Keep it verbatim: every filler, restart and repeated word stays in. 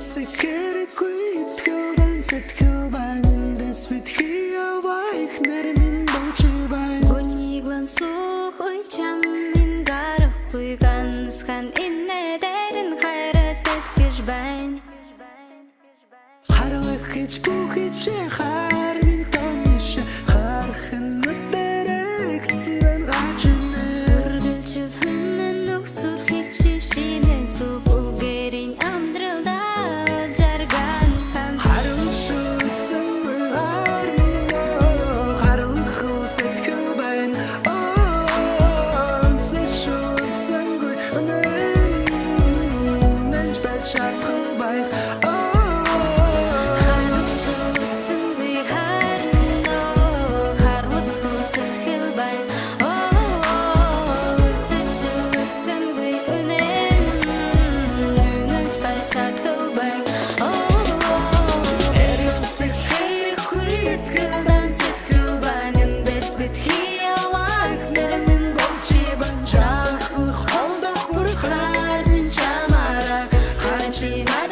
Сиккири күйүткүлден сеткилбайн, ындес битхи авайх нермин болчубайн. Гуниглан сух уйчам мин гарых куйганскан иннедерин хайрат эткижбайн. Харлык хич бу хиче хармин томише хархынны дерексинен качыныр. Үргүлчүлүнүн уксур хичи шинен суп угерин амдрылда жарган хам. Харлык шуутсуң хармин, харлык хыл сеткилбайн, онсуз шуутсуң гүнүн, ненчпет шат кылбайк. Харык шуусуңгуй харно, харлык кылсыт хылбайн. Сечүүсүңгуй үнен, үнүн чпай шат кылбайн. Эриксик хейрик хуйт кылдан сит кылбайн, бес бит хиялак нермин болчибайн. Чахлык холдок курхарын чамарак, ханчына